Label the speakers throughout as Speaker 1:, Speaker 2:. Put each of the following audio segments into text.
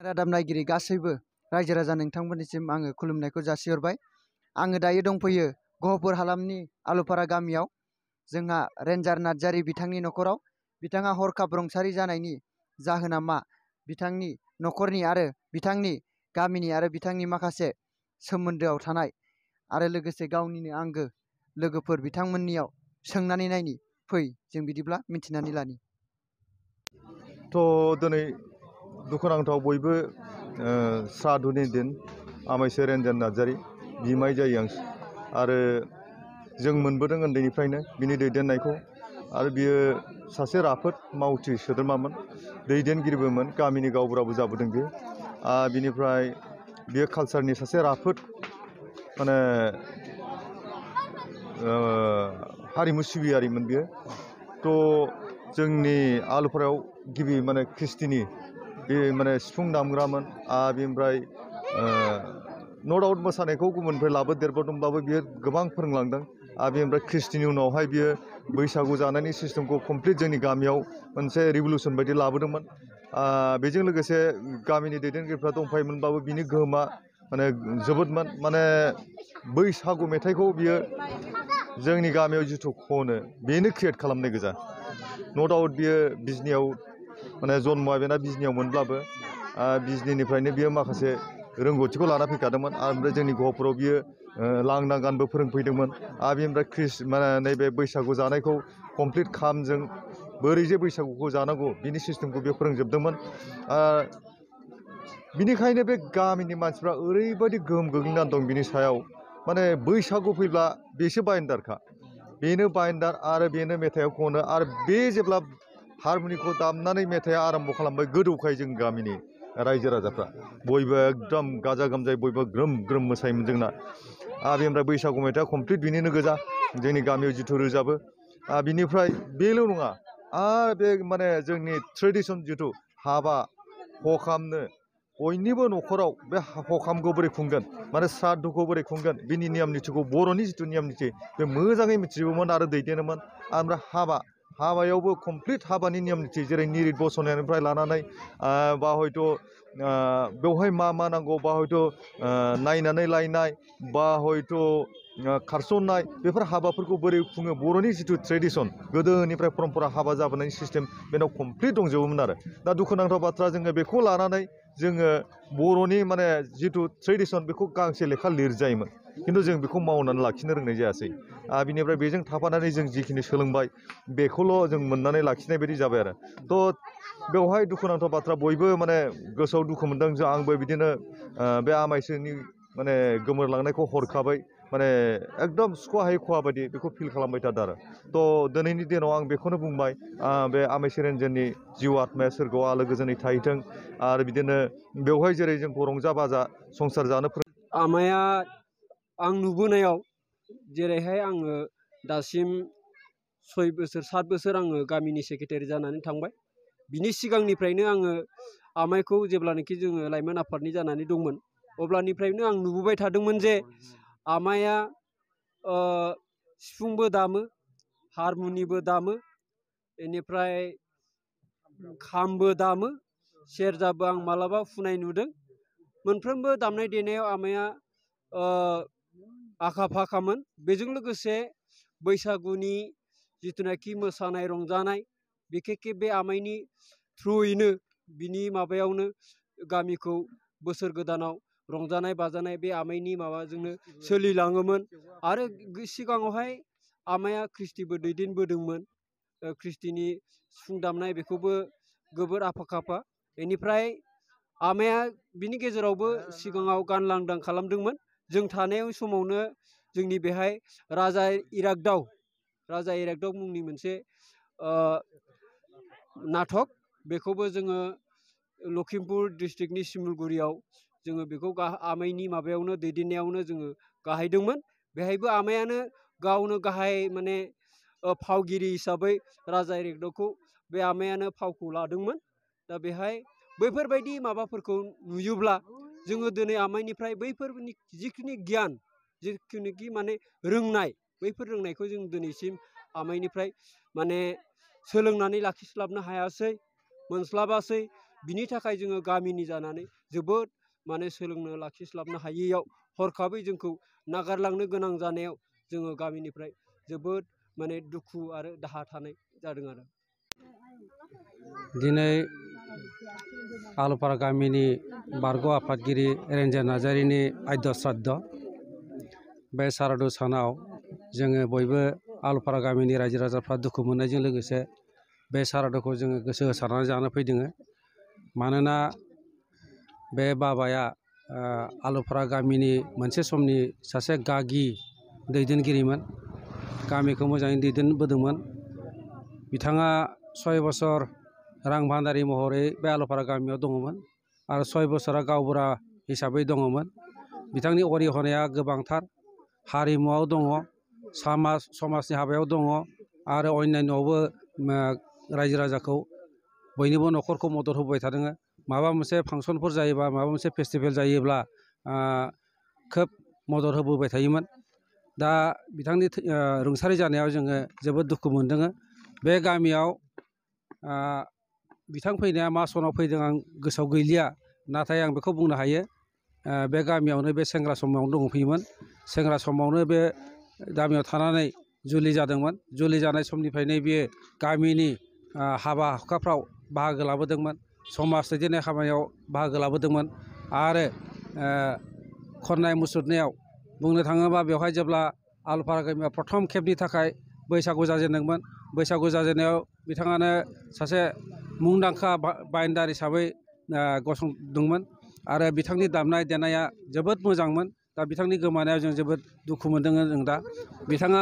Speaker 1: रादाब नायगिरि गासैबो रायजो राजा नोंथांमोननिसिम आङो खुलुमनायखौ जासिहरबाय। आङो दायो दंफैयो गहपुर हालामनि आलुपारा गामियाव। जोंहा रेन्जार नार्जारी बिथांनि न'खराव। बिथाङा हरखाब रुंसारि जानायनि जाहोना मा, बिथांनि न'खरनि आरो बिथांनि गामिनि आरो बिथांनि माखासे सोमोन्दोआव थानाय आरो लोगोसे गावनिनो आंगो लोगोफोर बिथांमोननियाव सोंनानै नायनि। फै जों बिदिब्ला मिथिनानै लानि।
Speaker 2: दिनै दुखुनांथाव बयबो सारादुनि दिन। आमाइसो रेन्जार नार्जारी बिमाय जायो आं आरो जों मोनबोदों उन्दैनिफ्रायनो बिनि दैदेननायखौ। आरो बियो सासे राफोद मावथि सोद्रोमामोन, दैदेनगिरिबोमोन, गामिनि गावबुराबो जाबोदों बियो। बिनिफ्राय बियो कालचारनि सासे राफोद माने हारिमु सिबियारिमोन बियो। जोंनि आलुपारायाव गिबि माने ख्रिस्टिनि बे माने सिफुं दामग्रामोन। बेनिफ्राय न' डाउट मोसानायखौ गुबुननिफ्राय लाबोदेरबोदोंब्लाबो बियो गोबां फोरोंलांदों। बेनिफ्राय ख्रिस्टिनि उनावहाय बियो बैसागु जानायनि सिस्टेमखौ कमप्लिट जोंनि गामियाव मोनसे रिभलिउसन बायदि लाबोदोंमोन। बेजों लोगोसे गामिनि दैदेनगिरिफ्रा दंफायोमोनब्लाबो बिनि गोहोमा माने जोबोदमोन। माने बैसागु मेथाइखौ बियो जोंनि गामियाव जिथु खनो बेनो क्रियेट खालामनाय गोजा। न' डाउट बियो बिजनियाव माने जन्मआ बेना बिजनियाव मोनब्लाबो बिजनिनिफ्रायनो बियो माखासे रोंगौथिखौ लाना फैखादोंमोन। ओमफ्राय जोंनि गहपुराव बियो लांदां गानबो फोरोंफैदोंमोन। बेनिफ्राय माने नैबे बैसागु जानायखौ कमप्लिट खामजों बोरै जे बैसागुखौ जानांगौ बिनि सिस्टेमखौ बे फोरोंजोबदोंमोन। बिनिखायनो बे गामिनि मानसिफ्रा ओरैबायदि गोहोम गोग्लैनानै दं बिनि सायाव। माने बैसागु फैब्ला बेसो बाइन्डारखा, बेनो बाइन्डार आरो बेनो मेथाइआव खनो। आरो बे जेब्ला हारमुनिखौ दामनानै मेथाइआ आराम्भ' खालामबाय, गोदौखायो जों गामिनि रायजो राजाफ्रा बयबो एकदम गाजा गोमजायै बयबो ग्रोम ग्रोम मोसायोमोन जोंना। बेनिफ्राय बैसागु मेथाइआ कमप्लिट बिनिनो गोजा जोंनि गामियाव जिथु रोजाबो। बिनिफ्राय बेल' नङा, आरो बे माने जोंनि ट्रेडिसन जिथु हाबा हखामनो बयनिबो न'खराव बे हखामखौ बोरै खुंगोन, माने सारादुखौ बोरै खुंगोन, बिनि नियम निथिखौ बर'नि जिथु नियम निथि बे मोजाङै मिथिजोबोमोन आरो दैदेनोमोन। ओमफ्राय हाबायावबो कमप्लिट हाबानि नियम निथि जेरै निरिद बसनायनिफ्राय लानानै बा हयथ' बेवहाय मा मा नांगौ, बा हयथ' नायनानै लायनाय, बा हयथ' खारसननाय, बेफोर हाबाफोरखौ बोरै खुङो, बर'नि जिथु ट्रेडिसन गोदोनिफ्राय परम्परा हाबा जाबोनायनि सिस्टेम बेनाव कमप्लिट दंजोबोमोन आरो। दा दुखुनांथाव बाथ्रा, जोङो बेखौ लानानै जोङो बर'नि माने जिथु ट्रेडिसन बेखौ गांसे लेखा लिरजायोमोन, खिन्थु जों बेखौ मावनानै लाखिनो रोंनाय जायासै। बिनिफ्राय बेजों थाफानानै जों जिखिनि सोलोंबाय बेखौल' जों मोननानै लाखिनाय बायदि जाबाय आरो। बेवहाय दुखुनांथाव बाथ्रा, बयबो माने गोसोआव दुखु मोनदों। आंबो बिदिनो बे आमाइसोनि माने गोमोरलांनायखौ हरखाबै माने एकदम सुख'हायै खहा बायदि बेखौ फिल खालामबाय थादों आरो। दिनैनि दिनाव आं बेखौनो बुंबाय, बे आमाइसो रेन्जारनि जिउ आत्माया सोरगोआव आलो गोजोनै थाहैथों। आरो बिदिनो बेवहाय जेरै जोंखौ रंजा बाजा संसार जानो
Speaker 3: आमाया आं नुबोनायाव, जेरैहाय आङो दासिम 6 बोसोर 7 बोसोर आङो गामिनि सेक्रेटारि जानानै थांबाय। बिनि सिगांनिफ्रायनो आङो आमाइखौ जेब्लानाखि जोङो लाइमोन आफादनि जानानै दंमोन, अब्लानिफ्रायनो आं नुबोबाय थादोंमोन जे आमाया सिफुंबो दामो, हारमुनिबो दामो, बेनिफ्राय खामबो दामो, सेरजाबो आं मालाबा फुनाय नुदों। मोनफ्रोमबो दामनाय देनायाव आमाया आखा फाखामोन। बेजों लोगोसे बैसागुनि जिथुनाखि मोसानाय रंजानाय, बिखेखखे बे आमाइनि थ्रुयैनो बिनि माबायावनो गामिखौ बोसोर गोदानाव रंजानाय बाजानाय बे आमाइनि माबाजोंनो सोलिलाङोमोन। आरो सिगाङावहाय आमाया ख्रिस्टिबो दैदेनबोदोंमोन। ख्रिस्टिनि सिफुं दामनाय बेखौबो गोबोर आखा फाखा। बेनिफ्राय आमाया बिनि गेजेरावबो सिगाङाव गान लांदां खालामदोंमोन। जों थानाय समावनो जोंनि बेहाय राजा इरागदाव मुंनि मोनसे नाटक, बेखौबो जोङो लखिमपुर डिस्ट्रिक्टनि सिमुलगुरियाव जोङो बेखौ आमाइनि माबायावनो दैदेननायावनो जोङो गाहायदोंमोन। बेहायबो आमायानो गावनो गाहाय माने फावगिरि हिसाबै राजा इरागदावखौ बे आमायानो फावखौ लादोंमोन। दा बेहाय बैफोरबायदि माबाफोरखौ नुयोब्ला जोङो दिनै आमाइनिफ्राय बैफोरनि जिखिनि गियान, जिखिनिखि माने रोंनाय, बैफोर रोंनायखौ जों दिनैसिम आमाइनिफ्राय माने सोलोंनानै लाखिस्लाबनो हायासै, मोनस्लाबासै। बिनि थाखाय जोङो गामिनि जानानै जोबोद माने सोलोंनो लाखिस्लाबनो हायैयाव हरखाबै जोंखौ नागारलांनो गोनां जानायाव जोङो गामिनिफ्राय जोबोद माने दुखु आरो दाहा थानाय जादों आरो।
Speaker 4: दिनै आलुपारा गामिनि बारग' आफादगिरि रेन्जार नार्जारिनि आद्य श्राद्ध बे सारादु सानाव जोङो बयबो आलुपारा गामिनि रायजो राजाफ्रा दुखु मोननायजों लोगोसे बे सारादुखौ जोङो गोसो होसारनानै जानो फैदों। मानोना बे बाबाया आलुपारा गामिनि मोनसे समनि सासे गागि दैदेनगिरिमोन, गामिखौ मोजाङै दैदेनबोदोंमोन। बिथाङा 6 बोसोर रां भान्दारि महरै बे आलुपारा गामियाव दङमोन आरो 6 बोसोरा गावबुरा हिसाबै दङमोन। बिथांनि अरिहनाया गोबांथार, हारिमुआव दङ, समाजनि हाबायाव दङ आरो अन्यान्यआवबो रायजो राजाखौ बयनिबो न'खरखौ मदद होबाय थादों। माबा मोनसे फांसनफोर जायोबा, माबा मोनसे फेस्टिभेल जायोब्ला खोब मदद होबोबाय थायोमोन। दा बिथांनि रुंसारि जानायाव जोङो जोबोद दुखु मोनदों। बे गामियाव बिथां फैनाया मा सनाव फैदों आं गोसोआव गैलिया, नाथाय आं बेखौ बुंनो हायो बे गामियावनो बे सेंग्रा समावनो दंफैयोमोन। सेंग्रा समावनो बे गामियाव थानानै जुलि जादोंमोन। जुलि जानाय समनिफ्रायनो बियो गामिनि हाबा हुखाफ्राव बाहागो लाबोदोंमोन, समाज दैदेननाय खामानियाव बाहागो लाबोदोंमोन आरो खननाय मुसुरनायाव बुंनो थाङोबा बेवहाय जेब्ला आलुपारा गामिया प्रथम खेबनि थाखाय बैसागु जाजेनदोंमोन, बैसागु जाजेननायाव बिथाङानो सासे मुंदांखा बाइन्डार हिसाबै गसंदोंमोन आरो बिथांनि दामनाय देनाया जोबोद मोजांमोन। दा बिथांनि गोमानायाव जों जोबोद दुखु मोनदों। जों दा बिथाङा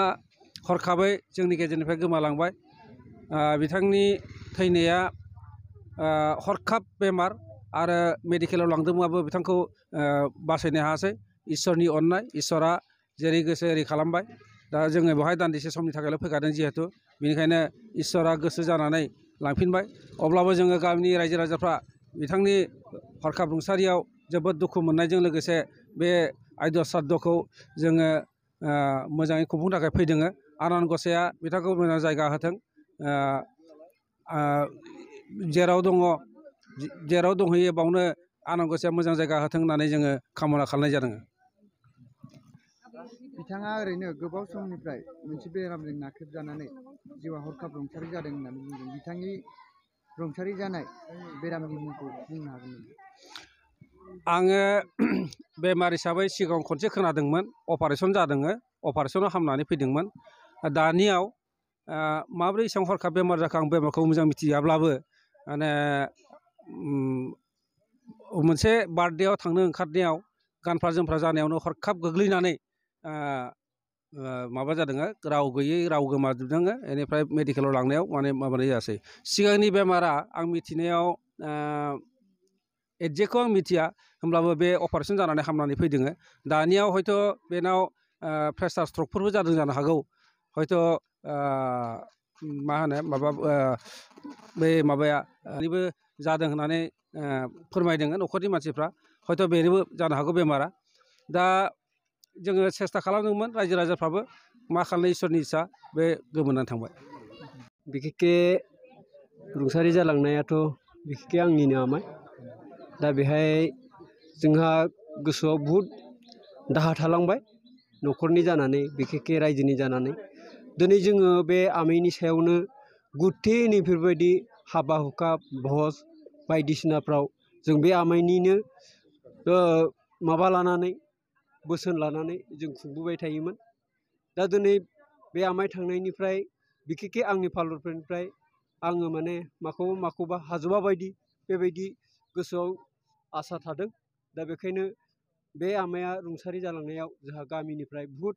Speaker 4: हरखाबै जोंनि गेजेरनिफ्राय गोमालांबाय। बिथांनि थैनाया हरखाब बेमार आरो मेडिकेलाव लांदोंब्लाबो बिथांखौ बासायनो हायासै। इसोरनि अननाय, इसोरा जेरै गोसो एरै खालामबाय। दा जोङो बेवहाय दान्दिसे समनि थाखायल' फैखादों जिहेथु, बेनिखायनो इसोरा गोसो जानानै लांफिनबाय। अब्लाबो जोङो गामिनि रायजो राजाफ्रा बिथांनि हरखाब रुंसारियाव जोबोद दुखु मोननायजों लोगोसे बे आद्य श्राद्धखौ जोङो मोजाङै खुंफुंनो थाखाय फैदों। आनान गसाइआ बिथांखौ मोजां जायगा होथों, जेराव दङ, जेराव दंहैयो बावनो आनान गसाइआ मोजां जायगा होथों होननानै जोङो कामना खालामनाय जादों।
Speaker 1: बिथाङा ओरैनो गोबाव समनिफ्राय मोनसे बेरामजों नाख्रेबजानानै जिउआ हरखाब रुंसारि जादों होननानै बुंदों। बिथांनि रुंसारि जानाय बेरामनि मुंखौ बुंनो हागोन नामा?
Speaker 4: आङो बेमार हिसाबै सिगाङाव खनसे खोनादोंमोन, अपारेसन जादों, अपारेसनाव हामनानै फैदोंमोन। दानियाव माब्रै एसेबां हरखाब बेमार जाखो आं बेमारखौ मोजां मिथियाब्लाबो माने मोनसे बार्थडेआव थांनो ओंखारनायाव गानफ्रा जोमफ्रा जानायावनो हरखाब गोग्लैनानै माबा जादों, राव गैयै राव गोमाजोबदों। बेनिफ्राय मेडिकेलाव लांनायाव माने माबानाय जायासै। सिगांनि बेमारा आं मिथिनायाव एडजेक्टखौ आं मिथिया, होमब्लाबो बे अपारेसन जानानै हामनानै फैदों। दानियाव हयथ' बेनाव प्रेसार स्ट्रकफोरबो जादों जानो हागौ। हयथ' मा होनो माबा बे माबाया बेबो जादों होननानै फोरमायदों न'खरनि मानसिफ्रा। हयथ' बेनोबो जानो हागौ बेमारा। दा जोङो सेस्था खालामदोंमोन, रायजो राजाफ्राबो मा खालामनो, इसोरनि इस्सा, बे गोमोरनानै थांबाय।
Speaker 3: बिखेखे रुंसारि जालांनायाथ' बिखेखे आंनिनो आमाइ। दा बेहाय जोंहा गोसोआव बुहुद दाहा थालांबाय न'खरनि जानानै, बिखेखे रायजोनि जानानै। दिनै जोङो बे आमाइनि सायावनो गुथे नैफोरबायदि हाबा हुखा भज बायदिसिनाफ्राव जों बे आमाइनिनो माबा लानानै, बोसोन लानानै जों खुंबोबाय थायोमोन। दा दिनै बे आमाइ थांनायनिफ्राय बिखेखे आंनि फालरफोरनिफ्राय आङो माने माखौबा हाजोबा बायदि बेबायदि गोसोआव आसा थादों। दा बेखायनो बे आमाइया रुंसारि जालांनायाव जोंहा गामिनिफ्राय बुहुद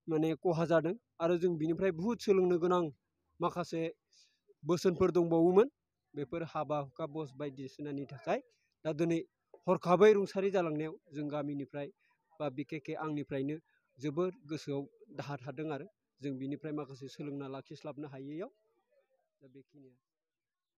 Speaker 3: माने खहा जादों आरो जों बिनिफ्राय बुहुद सोलोंनो गोनां माखासे बोसोनफोर दंबावोमोन। बेफोर हाबा हुखा बस बायदिसिनानि थाखाय दा दिनै हरखाबै रुंसारि जालांनायाव जों गामिनिफ्राय बा बिखेखे आंनिफ्रायनो जोबोद गोसोआव दाहा थादों आरो जों बिनिफ्राय माखासे सोलोंना लाखिस्लाबनो हायैयाव। दा बेखिनिया